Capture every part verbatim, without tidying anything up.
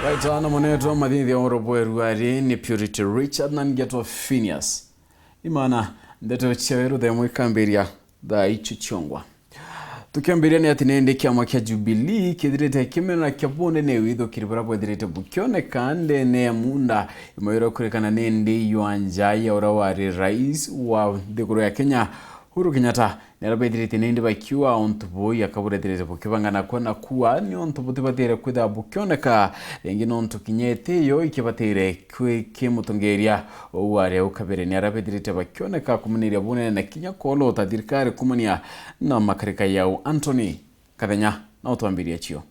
Waitana munetwa mathithia urobweru ari ni Purity Richard na ngetwa Phineas. Imana ndeto cia weru themu ikambiria thaa icio ciongwa. Tukiambiria ni ati nindi kiama kia Jubilee kithirite kimena kia bunene withukiri buria bwithirite bukioneka ndene ya munda imwe iria kurikana nindi ywa nja ya uria wari rais wa nthiguru ya Kenya, Uhuru Kenyatta. Ni aria bethirite nindi bakiuga untu buu yakaburethirite bukibangana kwa na kua ni untu butibatire kwithirwa bukioneka ringi, nontu kinya itiyo ikibatire kwi-, kimutongeria uu wari au kabere. Ni aria bethirite bakioneka kumuniria bunene na kinya kwolota thirikari kumania na makarika yau. Anthony Kathenya na utwambiria cio.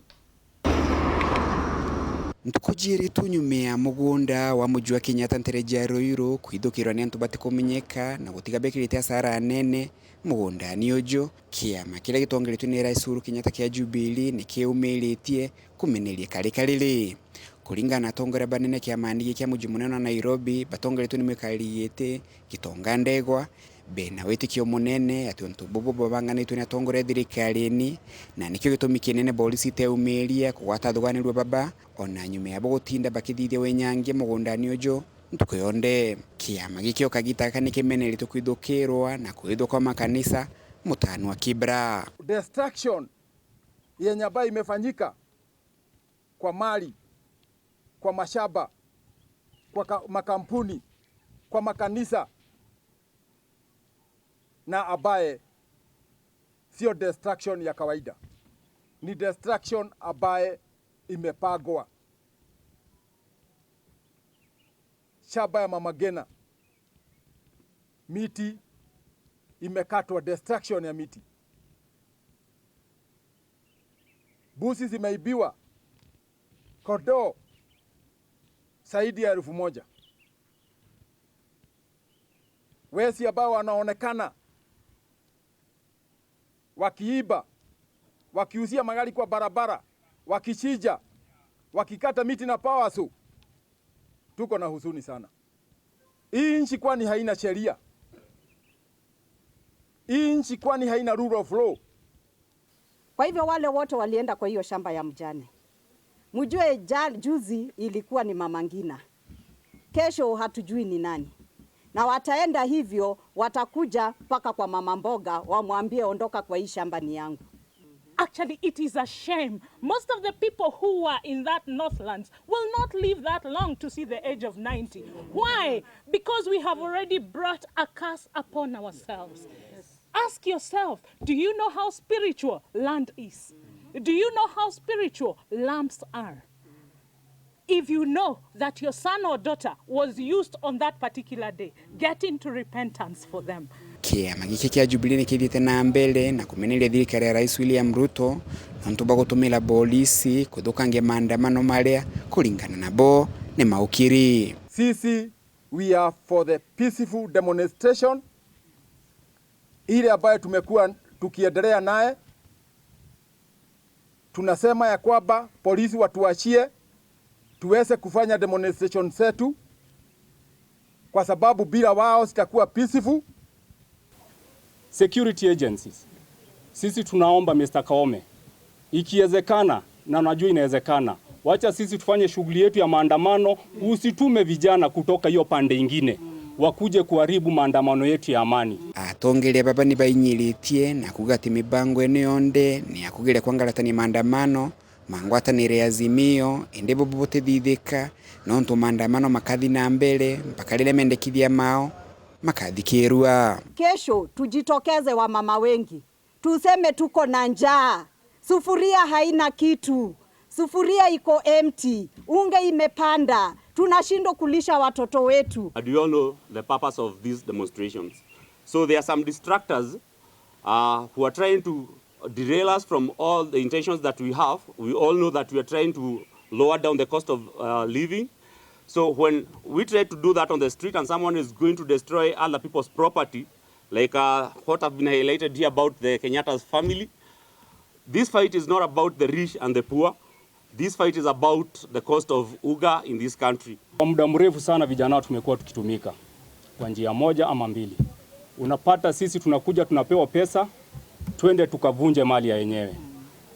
Ntuku jiiri tu nyuma ya mugunda wa muji wa Kenyatta ntere ja Ruiru kwithukirwa ni antu batikumenyeka na gutiga bekirite asara nene mugundani uju, kiama kiria gitongeretue ni Rais Uhuru Kenyatta kia Jubilee ni kiumiritie kumeneria karika riri. Kuringana na atongoria banene kiamani giki kia muji munene wa Nairobi batongeretue ni mwikari giti Gitonga Ndegwa, bena witikio munene ati untu bubu bubanganitwe ni atongoria a thirikarini, na nikio gitumi kinene borisi iteumiria kugwata athuganirua baba, ona nyuma yabo gutinda bakithithia winyangia mugundani uju ntuku yonthe. Kiama giki o kagita gaka ni kimeneretwe kwithukirwa na kwithwa kwa makanisa mutano wa Kibra. Destruction yenye ambayo imefanyika kwa mali, kwa mashamba, kwa ka-, makampuni, kwa makanisa, na ambaye sio destruction ya kawaida, ni destruction ambaye imepangwa. Shamba ya Mama Ngina, miti imekatwa, destruction ya miti. Mbuzi zimeibiwa, kondoo zaidi ya elfu moja. Wezi ambao wanaonekana wakiiba, wakiuzia magari kwa barabara, wakichinja, wakikata miti na power saw. Tuko na huzuni sana. Hii nchi kwani haina sheria? Hii nchi kwani haina rule of law? Kwa hivyo wale wote walienda kwa hiyo shamba ya mjane, mjue ja-, juzi ilikuwa ni Mama Ngina, kesho hatujui ni nani, na wataenda hivyo, watakuja mpaka kwa mama mboga wamwambie, "Ondoka kwa hii shamba ni yangu." Actually, it is a shame. Most of the people who were in that Northlands will not live that long to see the age of ninety. Why? Because we have already brought a curse upon ourselves. Ask yourself, do you know how spiritual land is? Do you know how spiritual lamps are? If you know that your son or daughter was used on that particular day, get into repentance for them. Kiama giki kia Jubilee ni kithiite na mbere na kumeneria thirikari ya Rais William Ruto nontu bwa gutumira polisi kuthukangia maandamano maria kuringana nabo ni maukiri. Sisi, we are for the peaceful demonstration ile ambayo tumekuwa tukiendelea naye. Tunasema ya kwamba polisi watuachie tuweze kufanya demonstration zetu, kwa sababu bila wao zitakuwa peaceful. Security agencies, sisi tunaomba Mister Koome, ikiwezekana, na najua inawezekana, wacha sisi tufanye shughuli yetu ya maandamano, usitume vijana kutoka hiyo pande ingine wakuje kuharibu maandamano yetu ya amani. Atongeria baba ni bainyiritie na kuuga ati mibango ino yonthe ni ya kugeria kwangaratania maandamano ma ngwataniro ya Azimio, indi bubu butithithika, nontu maandamano makathi na mbere mpaka riria mendekithia mao makathikirua. Kesho tujitokeze wamama wengi, tuseme tuko na njaa, sufuria haina kitu, sufuria iko empty, unga imepanda, tunashindwa kulisha watoto wetu. And we all know the purpose of these demonstrations. So there are some distractors, uh, who are trying to derail us from all the intentions that we have. We all know that we are trying to lower down the cost of, uh, living. So when we try to do that on the street and someone is going to destroy other people's property, like, uh, what have been highlighted here about the Kenyatta's family, this fight is not about the rich and the poor. This fight is about the cost of uga in this country. Kwa muda mrefu sana vijana tumekuwa tukitumika kwa njia moja ama mbili. Unapata sisi tunakuja tunapewa pesa, twende tukavunje mali ya wenyewe.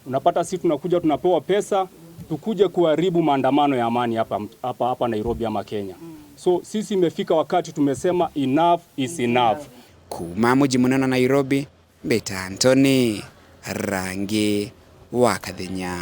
Unapata sisi tunakuja tunapewa pesa, tukuje kuharibu maandamano ya amani hapa, hapa, hapa Nairobi ama Kenya. So sisi imefika wakati tumesema enough is enough. Kuuma muji munene wa Nairobi, mbita Anthony Rangi wa Kathenya.